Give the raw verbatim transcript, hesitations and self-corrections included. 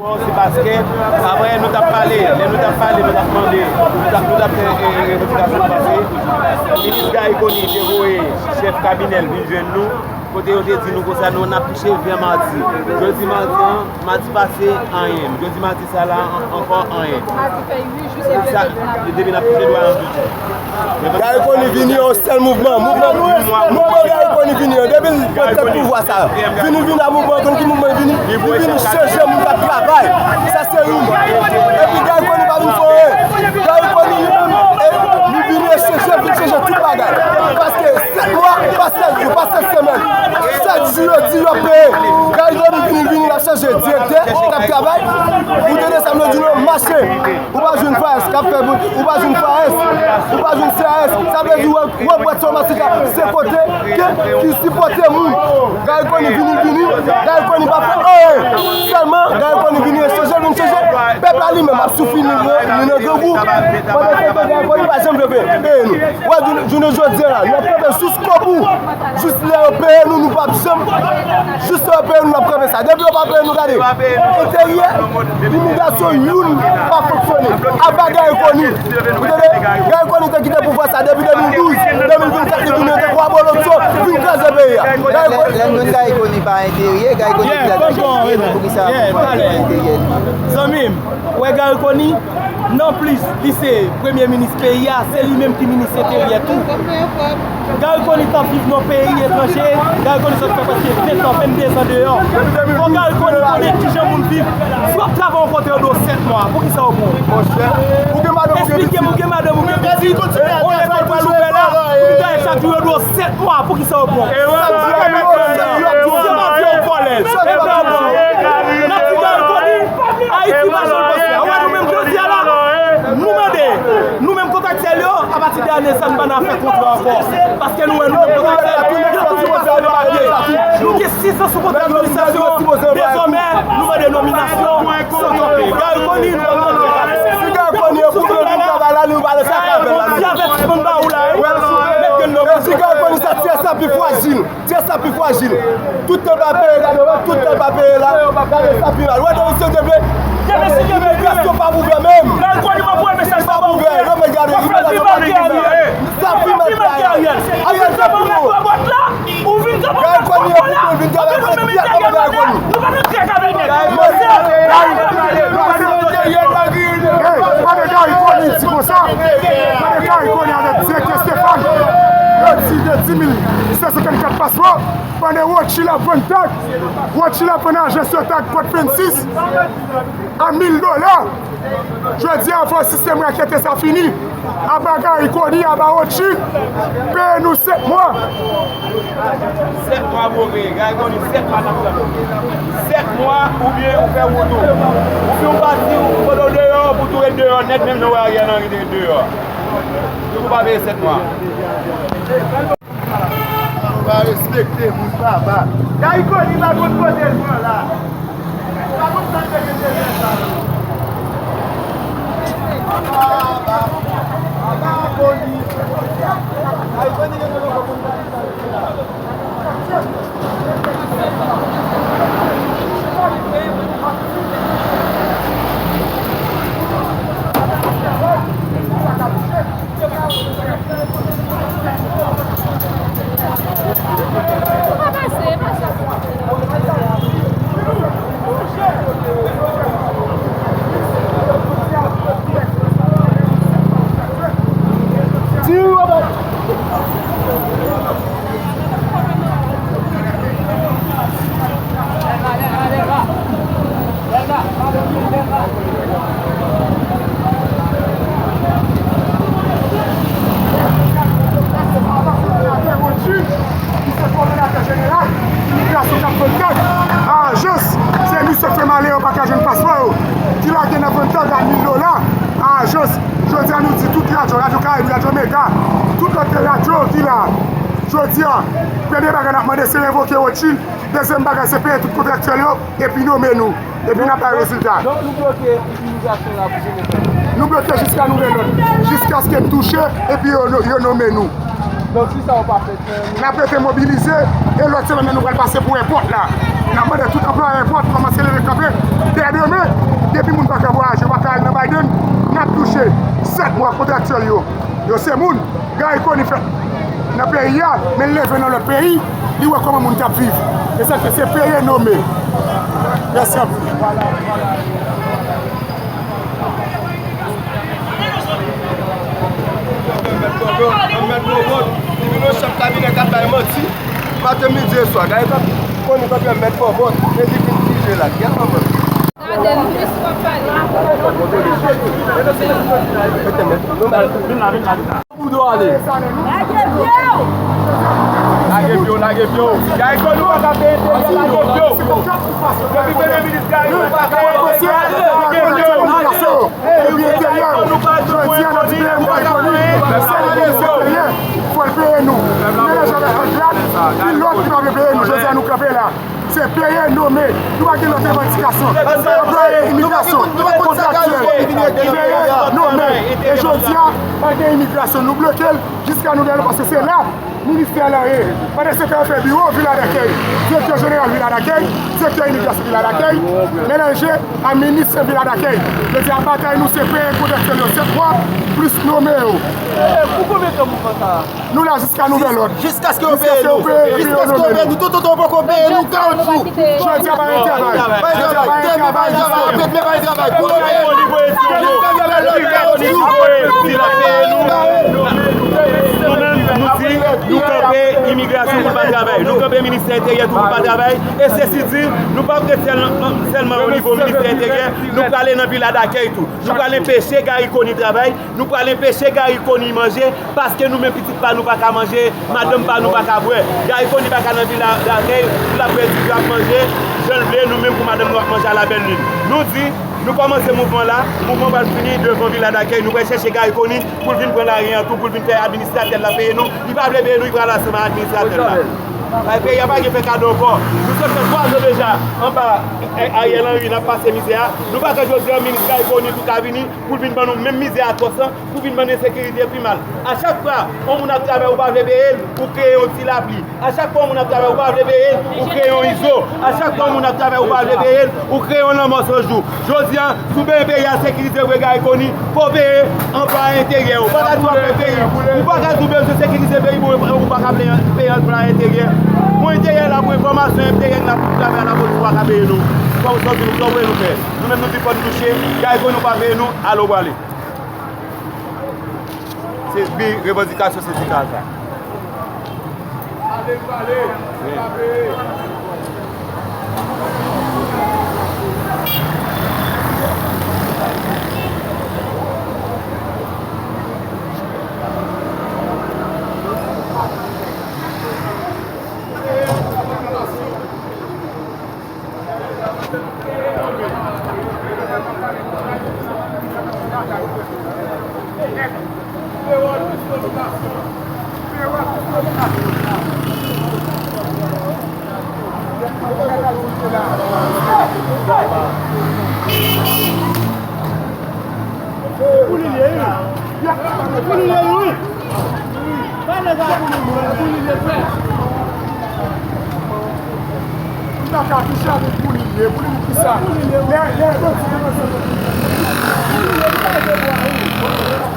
Se paske, apre, nou t ap pale, lè nou t ap pale, nou t ap mande, nou t ap, nou t ap fè, e, e, revandikasyon nou pase. Minis Garry Conille te voye chèf kabinè l vin jwenn nou, kote yo te di nou konsa, nou, n ap touche ven madi. Jodi madi an, madi pase, anyen. Jodi madi sa la, an-, ankò anyen. Sa, depi n ap touche dwa an toujou. Garry Conille vini yon sèl mouvman. Mouvman, mouvman Garry Conille vini an. Depi l pran tèt pouvwa sa, vini, vini a mouvman, konn ki mouvman li vini? Li vini chanje moun k ap travay. Sa se youn. Epi Garry Conille pa vin fè anyen. Garry Conille li menm, e, li vini chanje, vin chanje tout bagay. Paske sèt mwa, pa sèt jou, pa sèt semèn. Sèt jou yo di yo peye. Garry Conille vini, vini, l ap chanje direktè k ap travay. Ou tande sa m di nou, mache. Ou pa jwenn FAES k ap fè, ou pa jwenn FAES, ou pa jwenn CAS. Sa vle di wè, wè bwat famasik la, se kote ke, ki sipòte moun. Garry Conille vini, vini, Garry Conille pa fè anyen. Sèlman, Garry Conille vini chanje, vin chanje. Pèp la li menm ap soufri, li nan, li nan grangou. Pandan se tan, Garry Conille pa janm vle peye nou. Wè, jounen, jounen jodi a la, n ap kanpe jiskobou. Jis lè yo peye nou, nou p ap janm. Jis lè yo peye nou, n ap kanpe sa. Depi yo pa peye nou, gade. Enteryè, imigrasyon youn pa fonksyone. Apa Garry Conille. Ou tande? Garry Conille te kite pouvwa sa depi de mil douz, de mil vennkat, li vin mete kwa bolotso, vin kraze peyi a. Garry Conille. Lè, lè nou Garry Conille pa enteryè, Garry Conille ki la dan enteryè, poukisa pa enteryè li? Zanmi m, ou wè Garry Conille, nan plis, li se premye minis peyi a, se li menm ki minis enteryè tou. Garry Conille t ap viv nan peyi etranje, Garry Conille sot fè prèske ven tan, venndezan deyò. Fò Garry Conille konnen kijan moun viv. Si w ap travay yon kote, yo di w sèt mwa, poukisa yo pran w? Monchè, ou gen madanm, ou gen pitit. Esplike m, ou gen madanm, ou gen pitit. Yon lekòl pral ouvè la, ou travay chak jou, yo di w sèt mwa, poukisa yo pran w? Se mafya, yo vòlè. Se mafya, yo vòlè. N ap di Garry Conille, Ayiti pa jan l panse a. Ou wè nou menm jodi a la, nou mande, nou menm kontraktyèl yo, apati de ane sa, nou pa nan afè kontra ankò. Paske nou wè nou menm kontraktyèl, yo toujou pase nan papye. Nou gen sis an sou kontra administrasyon, dezòmè, nou mande nominasyon, san kanpe. Garry Conille, nou pa nan afè. Si Garry Conille pou vle vin travay la, nou pa nan afè la, nou. Ti avètisman m ba ou la, wi. Mèt gen nòm. E si Garry Conille sa, ti sa pi frajil. Ti sa pi frajil. Tout tan pa peye, gade, wè, tout tan pa peye la. Gade sa pi mal. Wè, nan mesye de vle. Imigrasyon pa ouvè menm. Li pa ouvè. Non, men gade, imigrasyon pa ouvè. Sa pi mal ki Ariel. Ariel fè pi mal. Ou vin travay pou mwen la. Ou vin travay pou mwen la. Ou vin travay pou mwen la. Hey, pa de Garry Conille di konsa. Pa de Garry Conille avèk direktè Stéphane. Yo di de dis mil sèt san senkannkat paspò. Pandan Rothschild ap vann tag, Rothschild ap vann ajans yo tag Pòtoprens a mil dola. Jodi a, fò sistèm raketè sa fini. Apa Garry Conille, apa Rothschild, peye nou sèt mwa. Sèt mwa, move. Garry Conille, sèt mwa n ap tann ou. Sèt mwa, oubyen ou fè wout ou. Oubyen ou pati, ou pote w deyò, pou tou ret deyò nèt, menm jan Ariel Henry te ret deyò. Depi w pa peye sèt mwa. Nou pa respekte moun papa. Garry Conille pa konn kote l pran la. Li pa konn sa l te gen te fè sa non. Papa, papa Conille. Garry Conille gen yon konn sa l te fè la. Misye kòdonatè jeneral imigrasyon k ap vann tag a ajans. Se misye k fè malè yo pa ka jwenn paspò yo, ki lage nan vann tag a mil dola a ajans. Jodi a nou di tout radyo, Radyo Karayib, Radyo Mega, tout lòt radyo ki la. Jodi a, premye bagay n ap mande se revoke Rothschild, dezyèm bagay se peye tout kontraktyèl yo, epi nonmen nou, epi n ap bay rezilta. Donk, donk nou bloke imigrasyon la pou se moman. Nou bloke jiska nouvèl lòd, jiskaske n touche, epi yo, yo nonmen nou. Donk, si sa yo pa fèt, n ap rete mobilize, e lòt semèn nan nou pral pase pou èpòt la. N ap mande tout anplwayè èpòt kòmanse leve kanpe dè demen, Kontraktyèl yo, yo se moun. Garry Conille fèt nan peyi a, men l leve nan lòt peyi, li wè kòman moun t ap viv. E sa k fè se peye nome. Mèsi anpil. Mèt Bobot, li vin yon chèf kabinè k ap bay manti. Maten, midi e swa, Garry Conille konn li tankou Mèt Bobot, e li vin dirije la. Gade nou, mesye w ap pale. Pou do ale. Lage pye w! Lage pye w, lage pye w. Garry Conille, nou pa ka peye peye, lage pye w. Depi premye minis Garry, nou pa ka peye peye, lage pye w. Epi enteryè, jodi a n ap di P M Garry Conille, se li ki peye, fò l peye nou. Melanje avèk Anglad, ki lòt ki pa vle peye nou, jodi a nou kanpe la. Se peye nome, nou pa gen lòt revandikasyon. Anplwaye imigrasyon, kontraktyèl, peye nome. E jodi a, pa gen imigrasyon, nou bloke l jiska nouvèl òd, paske se la ministè la ye. Pandan se tan, yo fè biwo Vila Dakèy, direktè jeneral Vila Dakèy, direktè imigrasyon Vila Dakèy, melanje a minis Vila Dakèy. Yo di a batay nou se peye kontraktyèl yo sèt mwa, plis nome yo. E, e, pou konbyen tan mouvman sa a? Nou la jiska nouvèl òd. Jiskaske yo peye nou. Jiskaske yo peye nou. Toutotan yo poko peye nou, kawotchou. Jodi a pa gen travay. Pa gen travay. Demen pa gen travay. Apre demen pa gen travay. Pou nou peye nou. Nou menm, nou di, nou kanpe imigrasyon pou l pa travay. Nou kanpe ministè enteryè tou pou l pa travay. E sesi di, nou p ap ret sèlman, sèlman o nivo ministè enteryè. Nou prale nan Vila Dakèy tou. Nou pral enpeche Garry Conille travay. Nou pral enpeche Garry Conille manje. Paske nou menm pitit pa nou pa ka manje, madanm pa nou pa ka bwè. Garry Conille pa ka nan Vila Dakèy pou l ap bwè di ap manje jan l vle, nou menm pou madanm nou ap manje a la bèl lin. Nou di, nou kòmanse mouvman la, mouvman pral fini devan Vila Dakèy, nou pral chèche Garry Conille pou l vin pran lari an tou, pou l vin fè administratè l la peye nou, li pa vle peye nou, li pral ansanm ak administratè l la. Ay, peyi a pa gen fè kado ankò. Nou sot fè twa zan deja anba, eh, Ariel Henry, n ap pase mizè a. Nou pa kwè jodi a minis Garry Conille tou ka vini pou l vin ban nou menm mizè atwòs lan, pou vin ban n ensekirite pi mal. A chak fwa yon moun ap travay, ou pa vle peye l, ou kreye yon ti lapli. A chak fwa yon moun ap travay, ou pa vle peye l, ou kreye yon izo. A chak fwa yon moun ap travay, ou pa vle peye l, ou kreye yon lanmò san jou. Jodi a, si w bezwen peyi a sekirize vre, Garry Conille, fò w peye anplwaye enteryè. Ou pa ka di w ap fè peyi, ou pa ka di w bezwen sekirize peyi pou ou pa ka peye, peye anplwaye enteryè. Pou enteryè la, pou enfòmasyon, enteryè la, pou travay lapolis, ou pa ka peye nou. Fò w sòti nou, fò w nou fè. Nou menm nou di fò n touche, Garry Conille nou pa peye nou, ale w prale. Se bi revandikasyon sendikal sa. Ale n prale, se pa peye. Pou li ye, wi. Pou li ye, wi. Pa nèg la pou li ye, pou li ye, frè. M pa ka touche avèk pou li ye, pou li ye kisa? Lè, lè bandi kòmanse. Pou li ye, pou li ye, pou li ye.